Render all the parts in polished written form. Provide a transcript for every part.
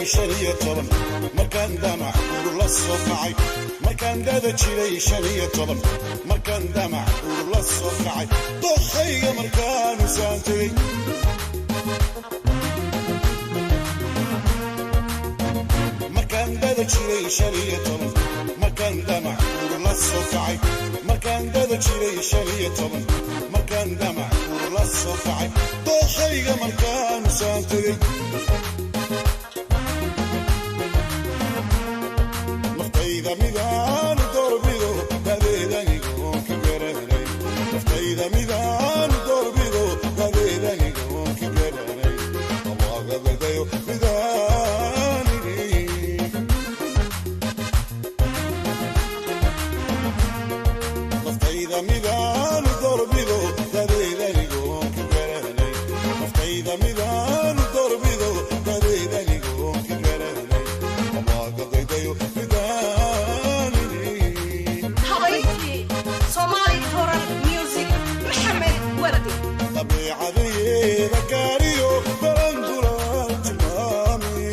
Jiray 15, markaan damac ur la soo kacay, markaan dada jiray 15, markaan damac ur la soo kacay, dookhayga markaanu saan tegey. Markaan dada jiray 15, markaan damac ur la soo kacay, markaan dada jiray 15, markaan damac ur la soo kacay, dookhayga markaanu saan tegey. Naftayda midaanu doorbido dadeedanigoon ka garanay, naftayda midaanu doorbido dadeedanigoon ka garanay, awaaqadadayo midaanini. Naftayda midaanu doorbido dadeedanigoon ka garanay, naftayda midaanu doorbido dadeedanigoon ka garanay, awaaqadadayo midaanini. Habayntii Somali Toran Music, Maxamed Wardi. Dabeecadeeda gaariyo balandulaan tilmaami,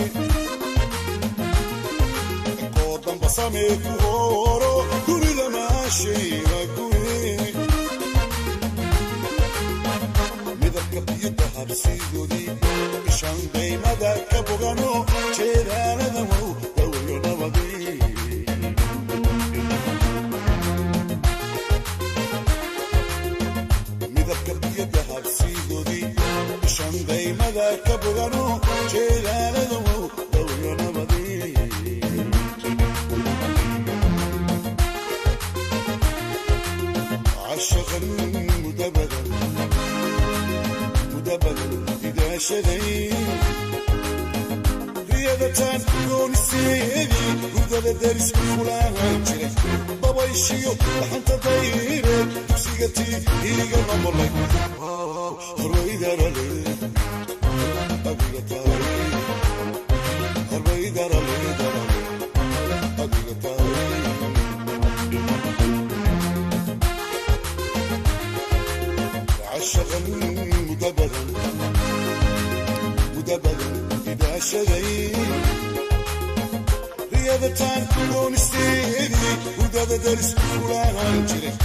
koo damba samee ku horo dunida maashayna guri, midabka biyo dahabsiidoodii ishan daymada ka bogano jeedaalada wow dawayo nabadii. Midabka biyo dahabsiidoodii ishan daymada ka bogano jeedaalada wow dawayo nabadii. Cashaqan mudabadan mudabadan idaashaday, riyadataan gooniseedii, hurdada darisku fulaahan jiray, dabayshiyo dhaxanta dayreed, dugsiga tii iiga noqolay, horwaydarale adiga tahay, horwaydarale darale adiga tahay. Cashaqan mudabadan mudabadan idaashaday, riyadataan goonisteedii, hurdada darisku fulaahan jiray,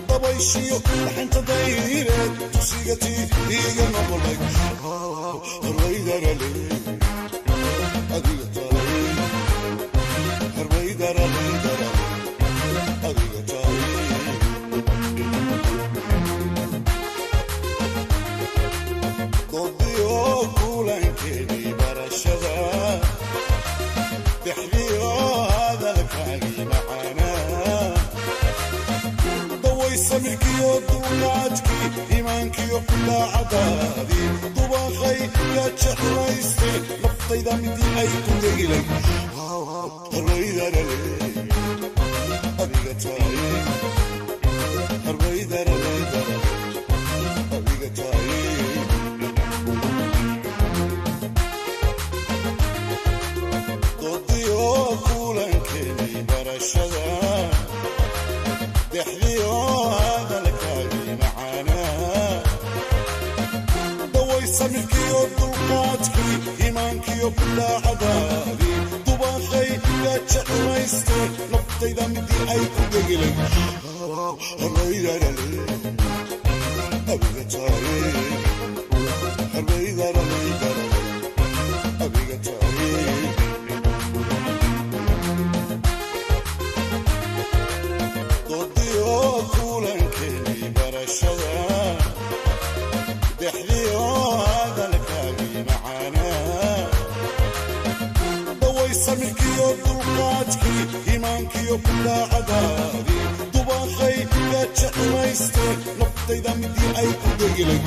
dabayshiyo dhaxanta dayreed, dugsiga tii iiga noqolay, horwaydarale adiga tahay, horwaydarale darale adiga tahay. Doodiyo kulankeedii barashada dexdiyo hadalkaagii macaanaa, daway samirkiyo dulqaadkii, iimaankiyo daacadaadii, dubaqay gajeclayste, naftayda midii ay ku degilay, horwaydarale adiga tahay, horwaydarale darale adiga tahay. Doodiyo kulankeenii barashada dexdiyo hadalkaagii macaanaa, daway samirkiyo dulqaadkii, iimaankiyo daacadaadii, dubaqay gajeclayste, naftayda midii ay ku degilay, horwaydarale adiga tahay, horwaydarale darale adiga tahay. Doodiyo kulankeenii barashada dexdiyo hadalkaagii macaanaa, daway samirkiyo dulqaadkii, iimaankiyo daacadaadii, dubaqay gajeclayste, naftayda midii ay ku degilay.